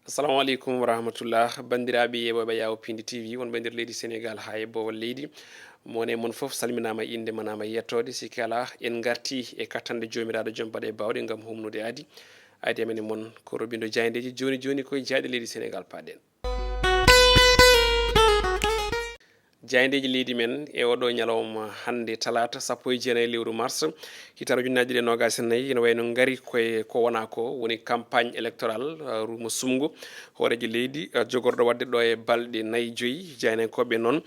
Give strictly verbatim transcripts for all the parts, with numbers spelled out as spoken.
Assalamu aleykum wa rahmatullah. Banndiraaɓe yeeɓooɓe Yawo Pindi T V, wonɓe nder leydi Senegal haa e boowal leydi. Mo woni e mon fof salminaama, innde manaama, yettoode. Sikke alaa, en ngartii e kattanɗe Joomiraaɗo Joom Baɗe Baawɗe ngam humnude aadi. Aadi amen e mon ko robindo jaayndeeji. Jooni jooni koye jaayɗe leydi Senegal paaɗen. Jaayndeeji leydi men e oɗo ñalawma hannde talaata sappo e jeenayi lewru mars, hitaande ujunnaaje ɗiɗi e noogaas e nayi, ene wayno ngari koye ko wona ko woni campagne électorale, uh, rumo sumngo hooreejo leydi, uh, jogorɗo waɗde ɗo e balɗe nayi joyi. Jaayndiyankooɓe noon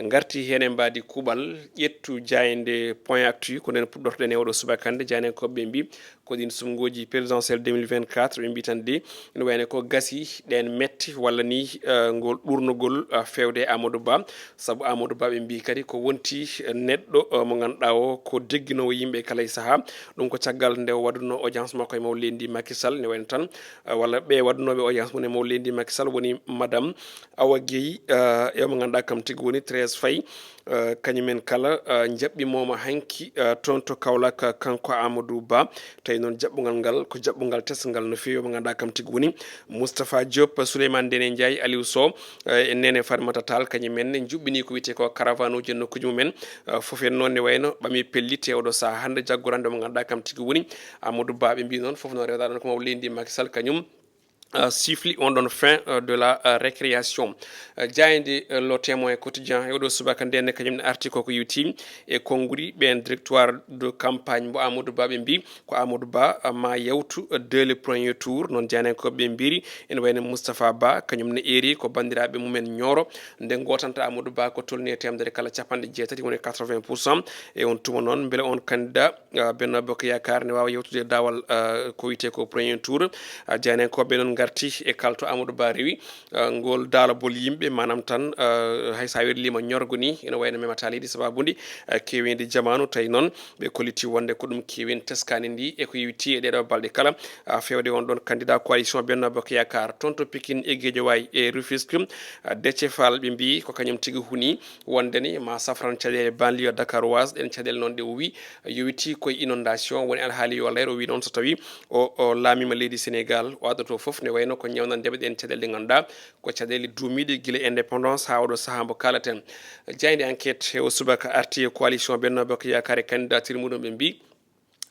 ngarti heen e mbaadi kuuɓal. Ƴettu jaaynde Point Actu, ko ndeen puɗɗortoɗen e oɗo subaka hannde. Jaayndiyankooɓe mbi ko ɗiin sumngooji présidentielle deux mille vingt-quatre, ɓe mbi tan de, ene wayno ko gasi ɗeen metti, walla ni, eh, ngol ɗuurnogol, eh, feewde e Amadou Ba. Sabu Amadou Ba, ɓe mbi kadi ko wonti, eh, neɗɗo, eh, mo ngannduɗaa o ko degginoowo yimɓe e kala e sahaa. Ɗum ko caggal nde o waɗunoo audience makko e mawɗo leydi ndi Macky Sall, ene wayno tan, eh, walla ɓe waɗunooɓe audience mum e mawɗo leydi ndi Macky Sall woni Madame Awa Guèye, eh, e mo ngannduɗaa kam tigi woni Thérèse Faye. Eh, kañumen kala, eh, njaɓɓimooma hanki, eh, toon to Kaolack, eh, kanko Amadou Ba. Tawi noon jaɓɓungal ngal ko jaɓɓungal tesngal no feewi, mo ngannduɗaa kam tigi woni Moustapha Diop, Souleymane Ndéné Ndiaye, Aliou Sow, eh, e Néné Farimata Tall, kañumen ne njuɓɓini ko wiyetee ko caravane uji e nokkuuji mumen. Eh, fof en noon ne wayno ɓami pellitte e oɗo sahaa hannde jaggorande mo ngannduɗaa kam tigi woni Amadou Ba. Ɓe mbi noon fof noon rewata ɗon ko mawɗo leydi ndi Macky Sall kañum, uh, siffle on ɗon fin, uh, de la, uh, récréation. Uh, jaaynde, uh, Le Témoin Quotidien e oɗo subaka nde ne kañum ne arti koko yewti e konnguɗi ɓeen directoire de campagne mbo Amadou Ba, ɓe mbi ko Amadou Ba, uh, ma yawtu, uh, dès le premier tour. Noon jaayndiyankooɓe ɓe mbiri ene wayno Moustapha Ba, kañum ne eeri ko banndiraaɓe mumen Ñooro nde gootanta Amadou Ba ko tolni e teemedere kala capanɗe jeetati, woni quatre-vingts pour cent. E on tuma noon, mbele on candidat, ah, Benno Bokk Yaakaar ne waawa yewtude daawal, ah, ko wiyetee ko premier tour. Ah, jaayndiyankooɓe noon ngarti e kalto Amadou Ba rewi, ah, ngol daalabol yimɓe, maanaam tan, ah, hay so a werliima ñorgo ni, ene wayno memata leydi sababude, ah, keeweendi jamaanu. Tawi noon ɓe kolliti wonde ko ɗum keeweendi teskaani ndi e ko yewti e ɗeeɗoo balɗe kala, ah, feewde on ɗon candidat coalition Benno Bokk Yaakaar. Toon to Pikine e Guédiawaye e Rufisque, ah, Déthié Fall ɓe mbi ko kañum tigi huni wonde ni ma safran caɗeele banlieue dakaroise. Ɗeen caɗeele noon ɗe o wi yowiti koye inondation, woni alhaali yo leer. O wi noon so tawi o, o laamiima leydi Sénégal, o addoto fof ne wayno ko ñawnande ɓe ɗeen caɗeele ɗe ngannduɗaa ko caɗeele duumiiɗe gila indépendance haa oɗo sahaa mbo kaalaten. Jaaynde Enquête e o subaka arti e coalition Benno Bokk Yaakaar e candidature muɗum, ɓe mbi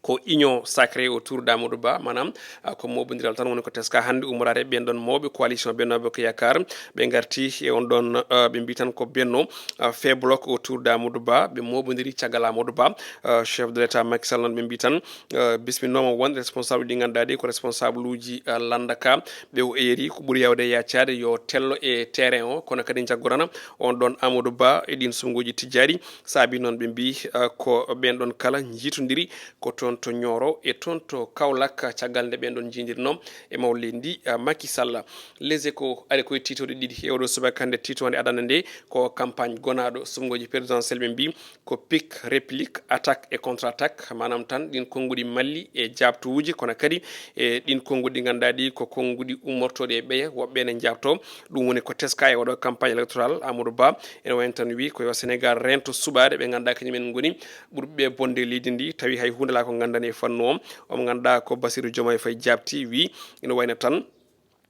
ko union sacrée autour d'Amadou Ba, maanaam, ah, ko moɓondiral tan woni ko teska hannde ummoraade ɓeen ɗon mawɓe coalition Benno Bokk Yaakaar. Ɓe ngarti e on ɗon, ah, ɓe mbi tan ko Benno, ah, fait bloc autour d'Amadou Ba, ɓe moɓondiri caggal Amadou Ba. Ah, chef de l'État Macky Sall noon ɓe mbi tan, ah, bisminooma won responsable ɗi ngannduɗaa ɗi ko responsable uji, ah, lannda ka. Ɓe o eeri ko ɓuri yawde yaccaade yo tello e terrain o, kono kadi jaggorana on ɗon Amadou Ba e ɗin sunnguuji tijjaaɗi. Saabi noon ɓe mbi, ah, ko ɓeen ɗon kala njiitondiri ko toon to Nioro e toon to Kaolack, caggal nde ɓeen ɗon njiidirnoo e mawɗo leydi ndi, ah, Macky Sall. Les Échos ari koye tiitooɗe ɗiɗi e oɗo subaka hannde. Tiitoonde adana nde ko campagne gonaaɗo sunnguuji présidentielle, ɓe mbi ko pic, réplique, attaque et contre-attaque, maanaam tan ɗin konnguɗi malli e jaabtowuuji, kono kadi e ɗin konnguɗi ngannduɗaa ɗi ko konnguɗi ummortooɗi e ɓeya, woɓɓe ne jaabtoo. Ɗum woni ko teska e oɗo campagne électorale. Amadou Ba ene wayno tan wi ko yo Sénégal reento suɓaade ɓe ngannduɗaa kañumen ngoni ɓurɓe bonde leydi ndi, tawi hay huunde alaa ko nganndani e fannu o. Omo ngannduɗaa ko Bassirou Diomaye Faye jaabti, wi ene wayno tan,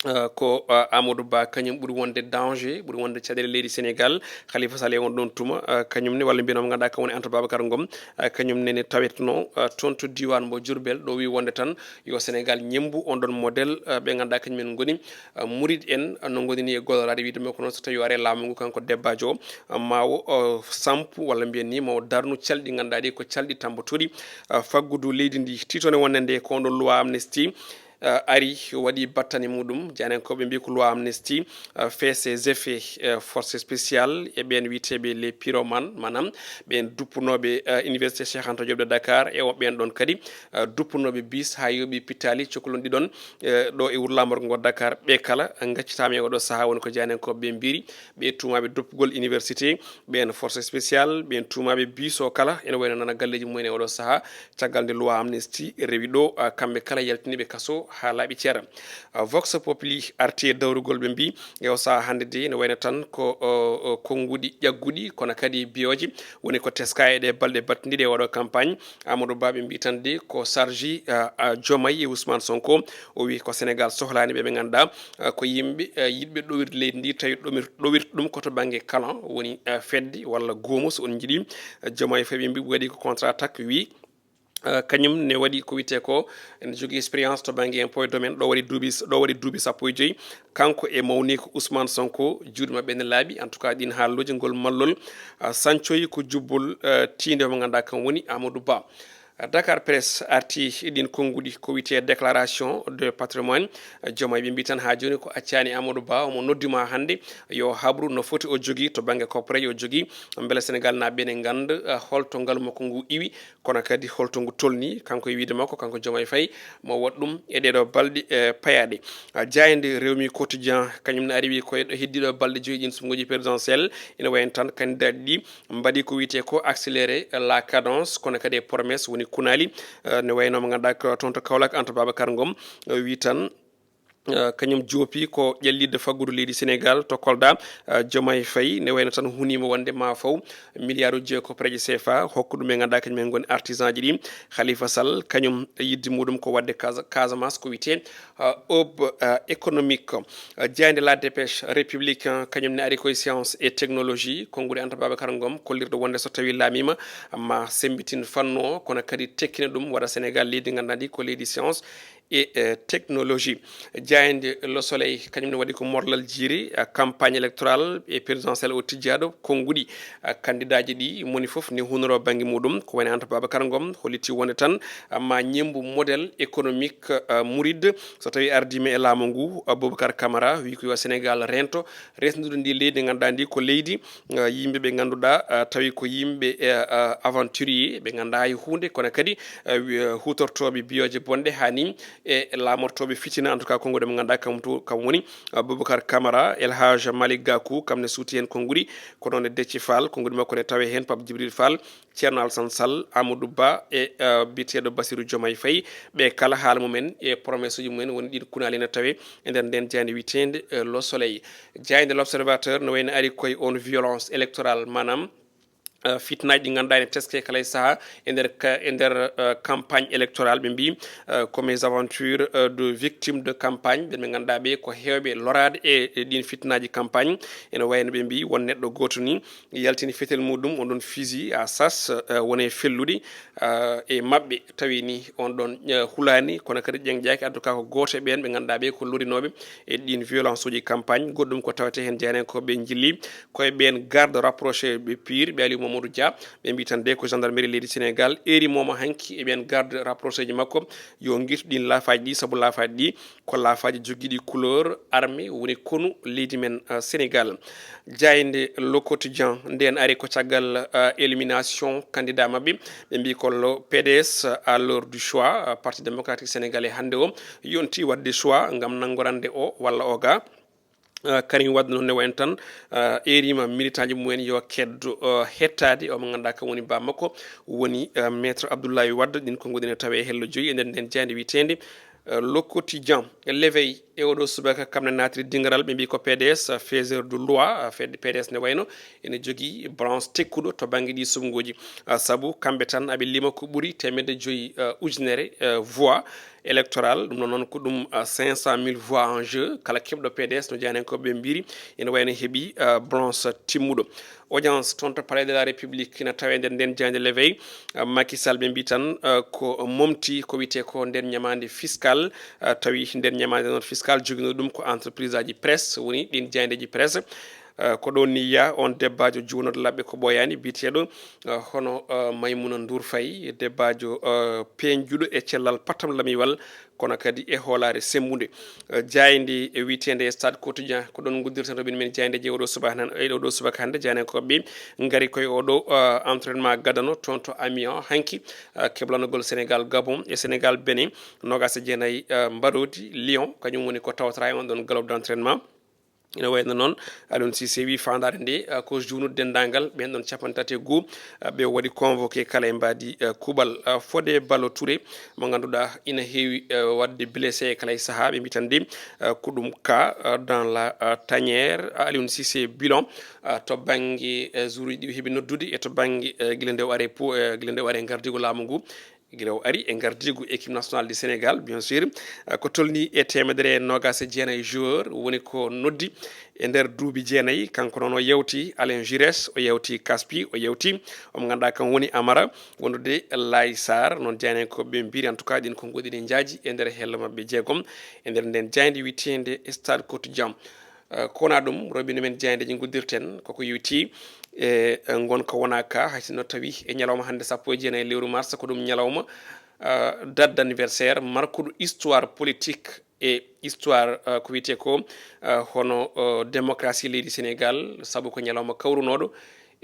eh, ko, eh, Amadou Ba kañum ɓuri wonde danger, ɓuri wonde caɗeele leydi Sénégal. Khalifa Sall e on ɗon tuma, eh, kañum ne, walla mbiyen omo ngannduɗaa ko woni Anta Babacar Ngom, eh, kañum ne ne tawetno, eh, toon to diiwaan mbo Diourbel, ɗo wi wonde tan yo Sénégal ñemmbu on ɗon modèle, eh, ɓe ngannduɗaa kañumen ngoni, eh, murid en, eh, no ngoniri e golloraaɗe, wiide mo ko noon so tawi o ari e laamu ngu kanko debbajo o, eh, ma o, eh, sampu walla mbiyen ni ma o darnu calɗi ngannduɗaa ɗi ko calɗi tammbotooɗi, eh, faggudu leydi ndi. Tiitoonde wonde nde ko on ɗon loi amnistie, eh, ari waɗi battane muɗum. Jaayndiyankooɓe mbi ko loi amnistie, eh, fait ses effets, eh, force spéciale e ɓeen wiyeteeɓe les pyromanes, maanaam ɓeen duppunooɓe, eh, Université Cheikh Anta Diop de Dakar e woɓɓe ɓeen ɗon kadi, eh, duppunooɓe bis haa yooɓi pittaali, cokkolon ɗi ɗon, eh, ɗo e wuro laamorgo ngo Dakar. Ɓe kala ngaccitaama e oɗo sahaa, woni ko jaayndiyankooɓe ɓe mbiri. Ɓe tuumaaɓe doppugol université, ɓeen force spéciale, ɓeen tuumaaɓe bis o kala ene wayno nana galleeji mumen e oɗo sahaa, caggal nde loi amnistie rewi ɗo, ah, kamɓe kala yaltini ɓe kaso haa laaɓi ceera. Vox Populi arti e dawrugol, ɓe mbi e o saha hannde de, ne wayno tan ko konnguɗi ƴagguɗi, kono kadi biyooje woni ko teska e ɗe balɗe battindiɗe e oɗo campagne. Amadou Ba, ɓe mbi tan de ko sarji Diomaye e Ousmane Sonko. O wi ko Sénégal sohlani ɓe, ɓe ngannduɗaa ko yimɓe yiɗɓe ɗowirde leydi ndi, tawi ɗowirta ɗum ko to bannge kalan woni fedde walla goomu, so on njiɗi. Diomaye Faye, ɓe mbi waɗi ko contre attaque, wi kañum ne waɗi ko wiyetee ko ene jogii expérience to bannge impôt et domaine, ɗo waɗi duuɓi, ɗo waɗi duuɓi sappo e joyi. Kanko e mawniiko Ousmane Sonko, juuɗe maɓɓe ne laaɓi. En tout cas, ɗin haalluuji, ngol mallol, ah, sancoyi ko jubbol, eh, tiinde mo ngannduɗaa kam woni Amadou Ba. Dakar Presse arti e ɗin konnguɗi ko wiyetee déclaration de patrimoine. Jomaay ɓe mbi tan haa jooni ko accaani Amadou Ba, omo noddi ma hannde yo habru no foti o jogii to bannge koppere, yo jogii mbele Senegal naaɓe ne ngannda, eh, holto ngalu makko ngu iwi, kono kadi holto ngu tolni. Kanko e wiyde makko, kanko Jomaay Fay, mo waɗ ɗum e ɗeɗo balɗe, eh, payaaɗe. Ah, jaaynde Rewmi Quotidien, kañum ne ari wi ko e heddiɗo balɗe joyi ɗin suɓngooji présidentielle, ina wayi tan candidat ɗi mbaɗi ko wiyetee ko accélérer la cadence, kono kadi e promesse woni kunaali, eh, ne wayno mo ngannduɗaa ko toon to Kaolack, Anta Babacar Ngom, eh, wi tan, eh, kañum joopi ko ƴellitde faggudu leydi Sénégal to Kolda. Eh, Jomaay Fay ne wayno tan huniima wonde ma faw milliard uji jeego koppareeje C F A, hokka ɗum ɓe ngannduɗaa kañum en ngoni artisan ji ɗi. Khalifa Sall, kañum yidde muɗum ko waɗde Casa-, Casamance ko wiyetee, uh, hub, uh, économique. Uh, jaaynde La Dépêche Républicain, kañum ne ari koye science et technologie, konnguɗi Anta Babacar Ngom, kollirɗo wonde so tawi laamiima, ma sembitin fannu o, kono kadi tekkina ɗum, waɗa Sénégal leydi ngannduɗaa ndi ko leydi science et, eh, technologie. Jaaynde Le Soleil, kañum ne waɗi ko morlal jiiri, eh, campagne électorale e présidentielle o tijjaaɗo, konnguɗi, eh, candidat ji ɗi, moni fof ne hunoro bannge muɗum. Ko woni Anta Babacar Ngom holliti wonde tan, eh, ma ñemmbu modèle économique, eh, murid. So tawi ardiima e laamu ngu, Aboubacar Camara wi ko yo Sénégal rento resndude ndi leydi, ngannduɗaa ndi ko leydi, eh, yimɓe ɓe ngannduɗaa, eh, tawi ko yimɓe, eh, eh, aventurier, ɓe ngannduɗaa hay huunde, kono kadi, eh, wi-, eh, huutortooɓe biyooje bonɗe haa ni e laamortooɓe fitina, en tout cas, konnguɗi mo ngannduɗaa kam to, kam woni, eh, Boubacar Camara, El Hadj Malick Gakou, kam ne suuti heen konnguɗi, ko noon e Déthié Fall, konnguɗi makko ne tawee heen, Pape Djibril Fall, Ceerno Alassane Sall, Amadou Ba e, eh, biyeteeɗo Bassirou Diomaye Faye, ɓe kala haala mumen e promesse uji mumen woni ɗiɗo kunaali ene tawee e nder nden jaaynde wiyeteende, eh, Le Soleil. Jaaynde L'Observateur no wayno ari koye on violence électorale, maanaam, eh, fitnaaji ɗi ngannduɗaa ene teske kala e sahaa e nder ka-, e nder, eh, campagne électorale. Ɓe mbi, eh, ko mes aventures, eh, de victimes de campagne, ɓen ɓe ngannduɗaa ɓe ko heewɓe loraade e, e ɗin fitnaaji campagne. Ene wayno ɓe mbi won neɗɗo gooto ni yaltini fetel muɗum, on ɗon fusil à sas, eh, woni e fellude, eh, e maɓɓe. Tawi ni on ɗon, eh, hulaani, kono kadi ƴeŋƴaaki. En tout cas, ko gooto e ɓeen ɓe ngannduɗaa ɓe ko lorinooɓe e ɗiin violence uji campagne. Goɗɗum ko tawetee heen, jaayndiyankooɓe ɓe njilli koye ɓeen garde rapproché ɓe pire, ɓe Aliou Mamadou Dia. Ɓe mbi tan de ko gendarmerie leydi Sénégal eri mooma hanki e ɓeen garde rapproché ji makko, yo ngirtu ɗiin laafaaji ɗi, sabu laafaaji ɗi ko laafaaji jogiiɗi couleur armée, woni konu leydi men, eh, Sénégal. Jaaynde Le Quotidien nden ari ko caggal, eh, élimination candidat maɓɓe. Ɓe mbi ko lo-, P D S à l'heure du choix, eh, Parti Démocratique Sénégalais hannde o yonti waɗde choix ngam nanngorande o walla o ga. Eh, Karim Wade noon ne wayi tan, eh, erima militant ji mumen yo keddo, eh, hettaade o mo ngannduɗaa kam woni ba makko, woni, eh, Maître Abdoulaye Wade. Ɗin konnguɗi ne tawee hello joyi e nder nden jaaynde wiyeteende, eh, Le Quotidien. L'éveil e oɗo subaka kam ne naatiri dingaral, ɓe mbi ko P D S, eh, faiseur de loi, eh, fedde P D S ne wayno ene jogii branche tekkuɗo to bannge ɗi suɓngooji, eh, sabu kamɓe tan aɓe lima ko ɓuri teemedde joyi, eh, ujunere, eh, voix électorale. Ɗum noon, noon ko ɗum, ah, cinq cent mille voix en jeu. Kala keɓɗo P D S, no jaayndiyankooɓe ɓe mbiri, ene wayno heɓi, ah, bronze timmuɗo. Audience toon to Palais de la République ina tawee nder nden jaaynde L'Éveil. Ah, Macky Sall, ɓe mbi tan, ah, ko momti ko wiyetee ko nden ñamaande fiscal, ah, tawi nden ñamaande noon fiscal joginoo ɗum ko entreprise aji presse, woni ɗin jaayndeeji presse. Eh, ko ɗon ni yiya on debbaajo juunooɗo laɓɓe ko ɓooyaani, biyeteeɗo, eh, hono, eh, Maymuna Nduur Fay, debbaajo, eh, peeñjuɗo e cellal patam lamiwal, kono kadi e hoolaare semmbunde. Eh, jaaynde e wiyeteende Stade Quotidien, ko ɗon nguddirten robin men jaayndeeji e oɗo subaka han-, e oɗo subaka hannde. Jaayndiyankooɓe ɓe ngari koye oɗo, eh, entraînement gadano toon to Amiens hanki, eh, keblanogol Sénégal Gabon e Sénégal Bénin, noogaas e jeenayi, eh, mbaroodi Lyon, kañum woni ko tawtoraa e on ɗon galop d'entraînement. Ina wayno noon, Aliou Cissé wi faandaare nde, ah, ko juunude denndaangal ɓeen ɗoon capanɗe tati e goo, ah, ɓe waɗi convoqué kala e mbaadi, ah, kuuɓal. Ah, Fodé Ballo Touré, mo ngannduɗaa ina heewi, ah, waɗde blessé e kala e sahaa, ɓe mbiyi tan de, ah, ko ɗum cas, ah, dans la, ah, tanière. Ah, Aliou Cissé bilan, ah, to bannge, eh, juuruuji ɗi heɓi noddude e to bannge, eh, gila nde o ari e po-, eh, gila nde o ari e ngardiigu laamu ngu, gila o ari e ngardiigu équipe nationale du Sénégal, bien sûr. Eh, ko tolni e teemedere e noogaas e jeenayi joueur woni ko noddi e nder duuɓi jeenayi. Kanko noon o yewti Alain Giresse, o yewti Caspi, o yewti omo ngannduɗaa kam woni Amara, wondude Laye Sarr. Noon jaayndiyankooɓe ɓe mbiri, en tout cas, ɗin konnguɗi ɗi njaaji e nder hello maɓɓe jeegom e nder nden jaaynde wiyeteende Stade Quotidien. Eh, ko wonaa ɗum, rewɓe men jaayndeeji nguddirten, koko yowiti e, eh, ngonka wonaa ka, hay sinno tawi e ñalawma hannde sappo e jeenayi lewru mars, ko ɗum ñalawma, eh, date d'anniversaire markuɗo histoire politique e histoire, eh, ko wiyetee ko, eh, hono, eh, démocratie leydi Sénégal, sabu ko ñalawma kawrunooɗo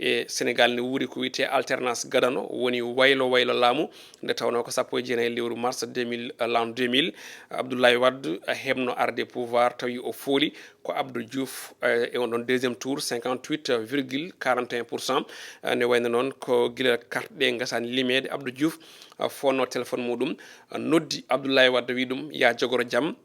e Sénégal ne wuuri ko wiyetee alternance gadano, woni waylo waylo laamu, nde tawnoo ko sappo e jeenayi lewru mars deux mille, eh, l'an deux mille, Abdoulaye Wade, eh, heɓno arde pouvoir, tawi o fooli ko Abdou Diouf, eh, e on ɗon deuxième tour, cinquante-huit virgule quarante et un pour cent. Eh, ne wayno noon ko gila carte ɗe ngasaani limeede, Abdou Diouf, eh, fonno téléphone muɗum, eh, noddi Abdoulaye Wade, wi ɗum, "Ya jogoro jam,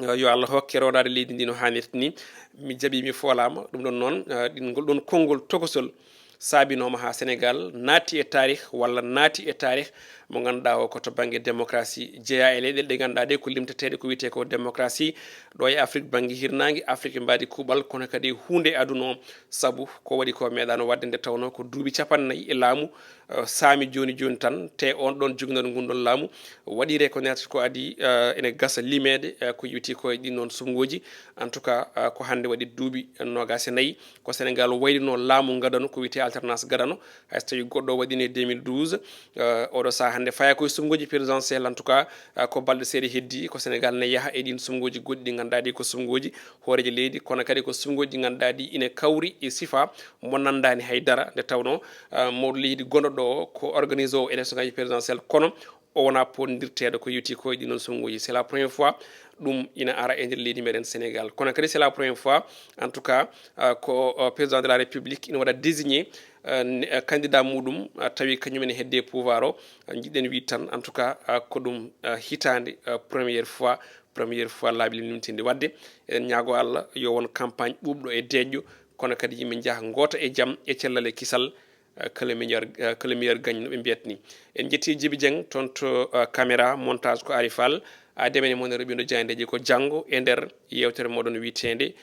eh, yo Allah hokke roonaade leydi ndi no haanirta ni." Mi jaɓi, mi foolaama. Ɗum ɗon noon, eh, ɗin, ngol ɗon konngol tokosol saabinooma haa Sénégal naati e taarih, walla naati e taarih mo ngannduɗaa o ko to bannge démocratie jeyaa e leyɗeele ɗe ngannduɗaa ɗe ko limteteeɗe ko wiyetee ko démocratie. Ɗo e Afrique, bannge hirnaange Afrique, mbaadi kuuɓal, kono kadi huunde e aduna o, sabu ko waɗi ko meeɗaano waɗde nde tawnoo ko duuɓi capanɗe nayi e laamu, eh, saami jooni jooni tan, te on ɗon joginooɗo ngun ɗon laamu waɗi reconnaître ko adii, eh, ene gasa limeede, eh, ko yowiti ko e ɗin noon suɓngooji. En tout cas, eh, ko hannde waɗi duuɓi noogaas e nayi ko Sénégal waylino laamu gadano, ko wiyetee alternance gadano. Hay so tawii goɗɗo o waɗiino e deux mille douze, eh, oɗo sahaa hannde fayaa ko e suɓngooji présidentielle. En tout cas, eh, ko balɗe seeɗa heddii ko Sénégal ne yaha e ɗin suɓngooji goɗɗi ɗi ngannduɗaa ɗi ko suɓngooji hooreejo leydi, kono kadi ko suɓngooji ɗi ngannduɗaa ɗi ina kawri e sifa mo nanndaani hay dara, nde tawnoo, eh, mawɗo leydi gonɗo ɗo o ko organisé o élection ngaji présidentielle, kono o wonaa poondirteeɗo ko yowiti ko e ɗin noon suɓngooji. C'est la première fois ɗum ina ara e nder leydi meɗen Sénégal. Kono kadi c'est la première fois, en tout cas, euh, ko, euh, président de la République ina waɗa désigné, euh, ne-, euh, candidat muɗum, euh, tawi kañum ene hedde pouvoir o. Euh, jiɗɗen wiide tan, en tout cas, euh, ko ɗum, euh, hitaande, euh, première fois, première fois laabi limlimtinde. Waɗde eɗen ñaago Allah yo won campagne ɓuuɓɗo e deeƴƴo, kono kadi yimɓe njaha ngoota e jam, e cellal e kisal. Eh, que le meilleur, eh, que le meilleur gagne, no ɓe mbiyata ni. En njetti Djiby Dieng toon to, eh, caméra, montage ko Ari Fall. Adama e mon e rewɓe no jaayndeeji ko janngo e nder yeewtere moɗon wiyeteende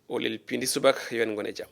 Olel Pindi Subaka. Yo en ngon e jam.